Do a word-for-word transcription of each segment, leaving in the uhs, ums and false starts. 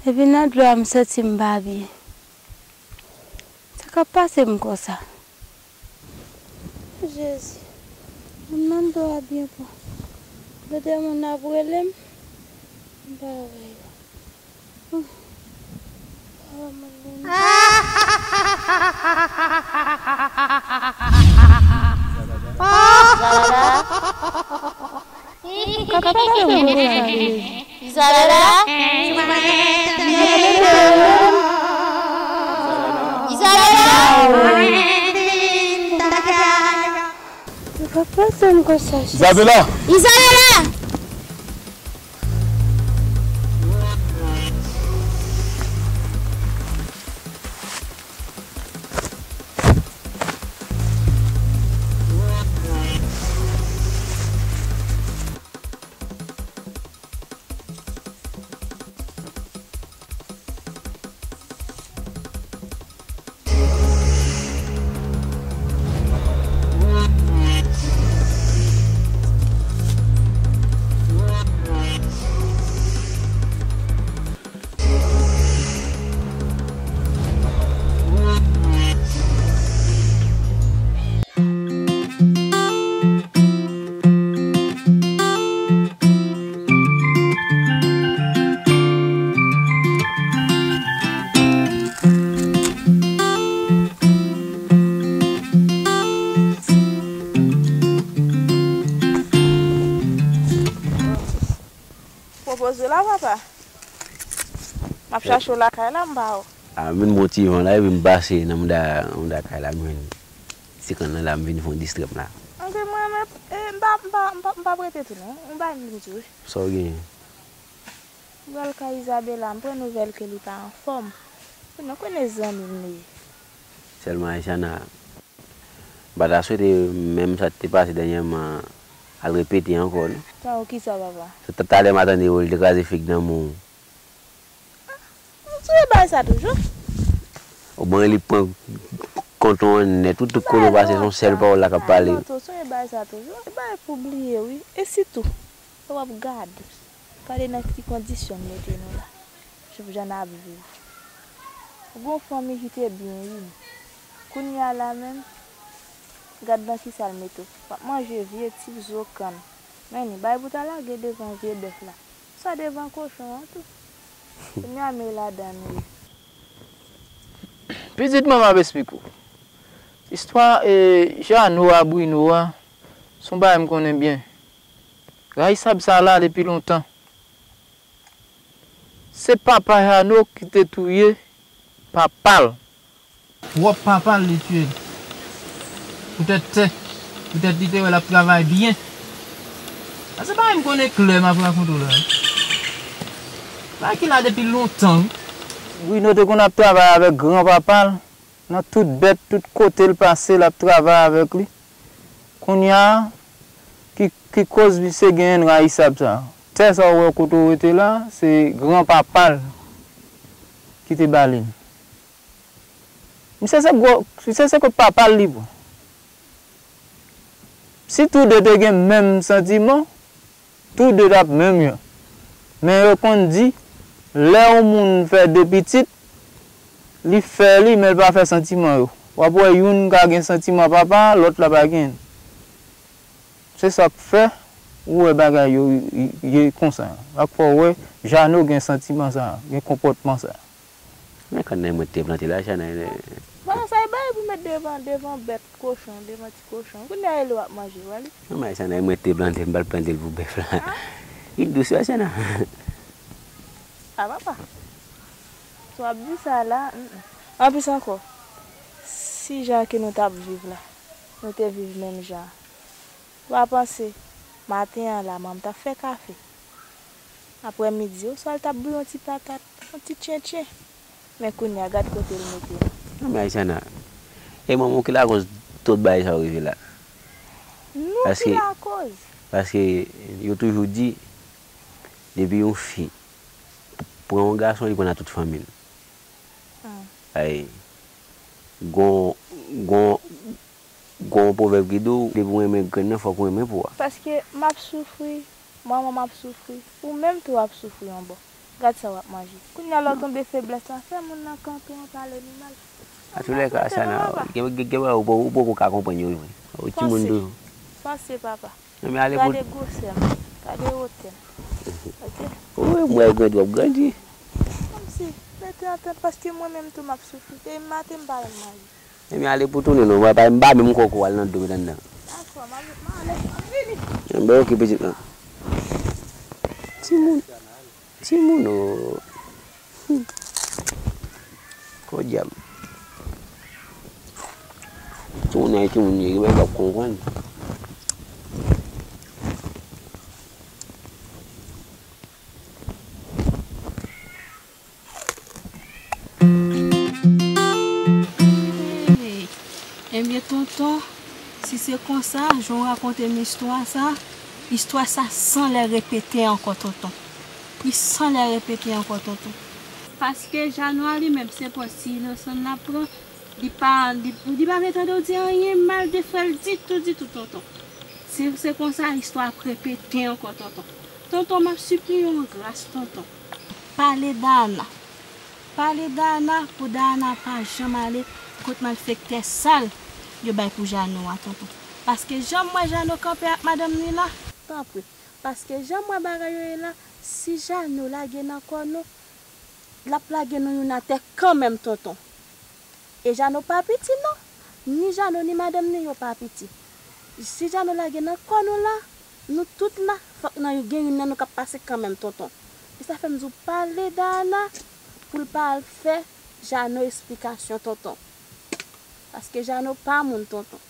Epi nan dlo a, m santi m pa byen. Sa k ap pase m konsa? Jezi, m nan dlo a byen fò. Gade moun ap rele m, m pa wè yo. Isabela? Isabela? Isabela! Isabela! Pwopoze w la, papa. M ap chache w lakay la, m pa wè w. A, m vin pran ti van la, epi m pase nan mouda, nan mouda kay la, m jwenn ti kann nan la, m vin fè yon distrè m la. Antre mwen menm, e, m pa, m pa, m pa, m pa prete tou non. M pa vin tou. Sa w genyen? M pral kay Isabela, m pran nouvèl ke li pa anfòm. Ou konnen zanmi m li ye. Sèlman Aisana, m pa ta swete menm sa k te pase dènyèman al repete ankò, non. Tankou kisa, papa? Se ta, talè m a tande yo, li te kraze fig nan men w. Ou sonje bagay sa toujou? Ou bon, li pran konton an nèt, wi, tout kote w pase, se yon sèl pawòl la k ap pale. Ay, non, tou, sonje bagay sa toujou. E bagay pou bliye, wi. E sitou, lè w ap gade, gade nan ki kondisyon m mete nou la. Jan n ap viv. Ou gen yon fanmi ki te byen, wi. Kounye a la menm, gad nan kisa l mete w. W ap manje vye ti zo kann. Men ni bay pou ta lage devan vye bèf la. Sa devan kochon an tou. Kounye a men ladan nou ye. Pitit mwen, m ap esplike w. Istwa, e, Jano a, Brino a, se yon bagay m konnen byen. Rayisab sa la depi lontan. Se papa Jano ki te touye papa l. Pwòp papa l, li tiye l. Poutèt tè, poutèt li te wè l ap travay byen. Sa se bagay m konnen klè m ap rakonte w la. Bagay ki la depi lontan, wi. Brino te konn ap travay avèk granpapa l nan tout bèt, tout kote l pase, l ap travay avèk li. Kounye a, ki, ki koz misye genyen rayisab sa? Tè sa w wè kote w rete la, se granpapa l ki te ba li l. Misye se gwo, misye se kot papa l li pran. Si tou de te gen menm santiman, tou de t ap menm jan. Men yo konn di, lè yon moun fè de pitit, li fè li, men l pa fè santiman yo. W ap wè youn ka gen santiman papa, lòt la pa gen. Se sa k fè ou wè bagay yo ye konsa. Sa k fè w wè Jano gen santiman sa, gen konpòtman sa. Men kann nan mwen te plante la, Aisana. Bon, sa e bay pou met devan, devan bèt kochon, devan ti kochon. Kounye a e li w ap manje, wè li. Non, men Aisana, mwen te plante, m pa t plante l pou bèf la. Li dous, wi, Aisana. A, papa. Si w ap di sa la, mm, mm. Anplis ankò, si jan ke nou t ap viv la, nou te viv menm jan, w a panse, maten an la, manman t ap fè kafe. Aprèmidi, oswa l t ap bouyi yon ti patat, yon ti tchentchen. Men kounye a, gad kote l mete l. Non, men Aisana, e manman w ki lakòz tout bagay sa yo rive la. Nou ki lakòz. Paske yo toujou di, depi yon fi pran yon gason, li pran nan tout fanmi l. Ay, gon, gon, gon pwovèb ki di w, depi w renmen grenn nan, fòk w renmen po a. Paske m ap soufri, manman m ap soufri, ou menm tou w ap soufri yon bò. Gad sa w ap manje. Kounye a lè w tonbe feblès la, fè moun nan kanpe yon pale nou mal. Atouléka, Asana, gen gen- gen bagay ou po- ou poko ka konprann yo vre. Ou timoun toujou. Panse, papa. Non, men ale pou. Gade gwosè m. Gade wotè m. Ok? Ou wè, m wè grandi, w ap grandi. Kòmsi, mete antant paske mwen menm tou m ap soufri. Depi maten m pa janm manje. Ebyen, ale pou tounen non, m pa, m pa menm kwè w al nan dlo met anndan. Dakò, m ale, m ale, m vini. Ebyen, oke, pitit lan. Timoun, timoun, o. Hmm. Podyab. Timoun nan, timoun yo, yo p ap konprann. Hey, ebyen, tonton, si se konsa, jan w rakonte m istwa sa, istwa sa san lè repete ankò, tonton. Li san lè repete ankò, tonton. Paske Jano a li menm, se pòz ti inosan l ap pran, li pa, li, li pa vle tande w di anyen mal de frè l ditou, ditou, tonton. Si se konsa, istwa ap repete ankò, tonton. Tonton, m ap sipliye w yon gras, tonton. Pale Dayana. Pale Dayana pou Dayana pa janm ale kot malfektè sal yo bay pou Jano a, tonton. Paske jan m wè Jano kanpe ak madanm li la, tanpri. Paske jan m wè bagay yo ye la, si Jano lage nan kò nou, l ap lage nou youn atè kanmenm, tonton. E Jano pa piti non. Ni Jano, ni madanm ni yo pa piti. Si Jano lage nan kò nou la, nou tout la, fòk nan gen youn nan nou k ap pase kanmenm, tonton. E sa fè m di w pale Dayana pou l pa al fè Jano esplikasyon, tonton. Paske Jano pa moun, tonton.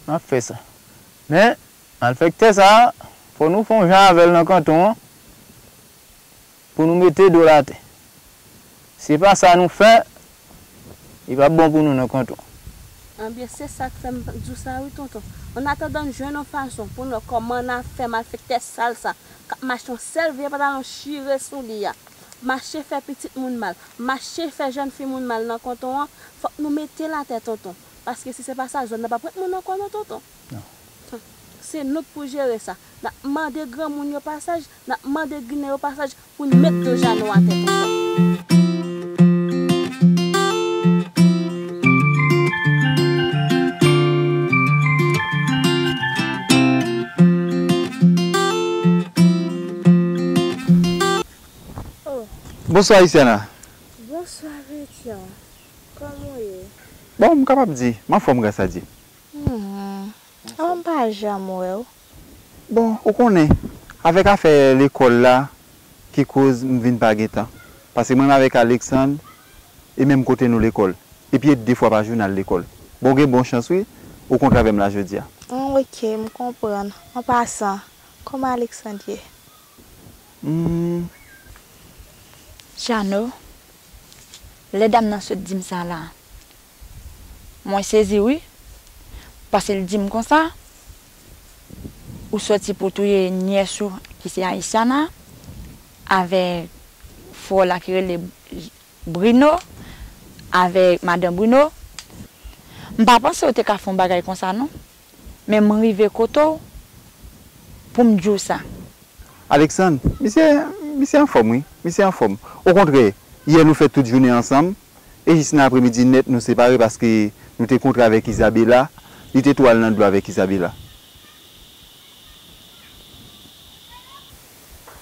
M ap fè sa. Men, malfektè sa a, fò nou fè yon jan avè l nan kanton an pou nou mete do l atè. Si se pa sa nou fè, li p ap bon pou nou nan kanton. Anbyen, se sa k fè m di w sa wi, tonton. An atandan n jwenn yon fason pou n wè kòman n a fè malfektè sal sa, k ap mache yon sèl vye pantalon chire sou li a, mache fè pitit moun mal, mache fè jèn fi moun mal nan kanton an, fòk nou mete l atè, tonton. Paske si se pa sa, zòn nan p ap ret moun ankò non, tonton. Non. Se nou k pou jere sa. N ap mande granmoun yo pasaj, n ap mande Ginen yo pasaj pou n met do Jano atè, tonton. Oh. Bonswa, Isyana. Bonswa, Petya. Kòman w ye? Bon, m kapab di, m anfòm, gras a Dye. Hmm. Avan m pa janm wè w. Bon, ou konnen, avèk afè lekòl la, ki koz m vin pa gen tan. Paske mwen menm avèk Alexandre, e menm kote nou lekòl. Epi e de fwa pa jou n al lekòl. Bon, w gen bon chans wi, ou kontre avè m la jodi a. Hmm, ok, m konprann. An pasan, kòman Alexandre ye? Hmm. Jano, lè dam nan sot di m sa la, mwen sezi wi, paske l di m konsa, ou sòti pou touye nyès ou ki se Ayisyana, avèk frè w la ki rele Brino, avèk madan Brino. M pa panse w te ka fè yon bagay konsa non, men m rive kote w pou m di w sa. Alexandre, misye, misye anfòm wi, misye anfòm. Okontrè, yè nou fè tout jounen ansanm, e jis nan apremidi nèt nou separe paske nou te kontre avèk Isabella, li te tou al nan dlo avèk Isabella.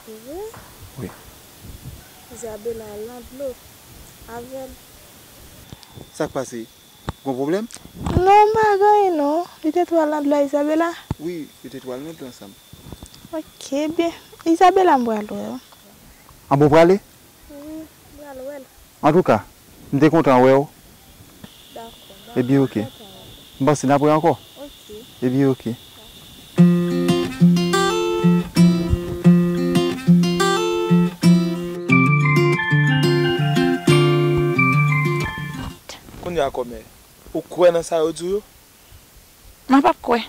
Vre? Wi. Isabella al nan dlo avè l. Sa k pase? Gon pwoblèm? Non, pa gen anyen non. Li te tou al nan dlo a Isabella? Wi, yo te tou al nan dlo ansanm. Ok, byen. Isabella, m pral wè l. An bon, w prale? Wi, m pral wè l. Antouka, m te kontan wè w. Dakò, dakò. Ebyen, ok. M kontan wè w. M panse n ap wè ankò. Ok. Ebyen, ok. Kounye a kòmè, ou kwè nan sa yo di w yo? Mwen p ap kwè.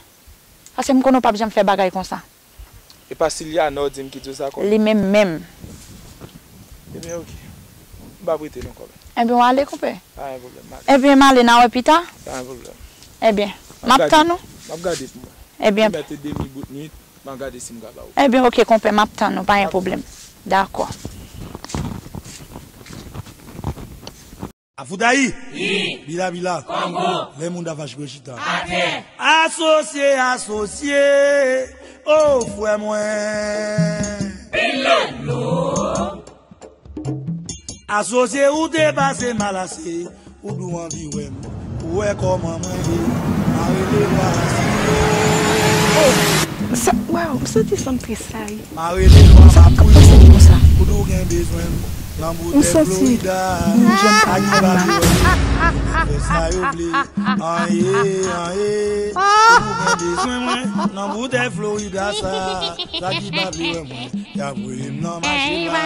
Paske m konnen w p ap janm fè bagay konsa. E pa Siliana w di m ki di w sa kòmè? Li menm menm. Ebyen, ok. M p ap rete non kòmè. Ebyen, w ale, konpè. Pa gen pwoblèm, m ale. Ebyen, m ale, n a wè pita. Pa gen pwoblèm. Ebyen, m ap tann ou. M ap gade pou mwen. Ebyen. Li mèt e demi bout nwit, m ap gade si m ka ba ou. Ebyen, ok, konpè, m ap tann ou, pa gen pwoblèm. Dakò. Afoudayi! Bila bila! Kongo! Lè moun da vache yo chita. Atè! Asosye, asosye! O frè mwen! Pilolo! Asosye ou te pase mal ase, ou dou anvi wè m, ou wè kòman mwen ye, m a rele lwa asile. Sa, waw, m santi san m tris la wi. M a rele lwa mapouye, ou dou gen bezwen m, nan boutèy Florida, sa ki pa vle wè m, fè sa yo vle, an ye, an ye, ou dou gen bezwen mwen, nan boutèy Florida sa, sa ki pa vle wè mwen, y ap voye m nan machin la.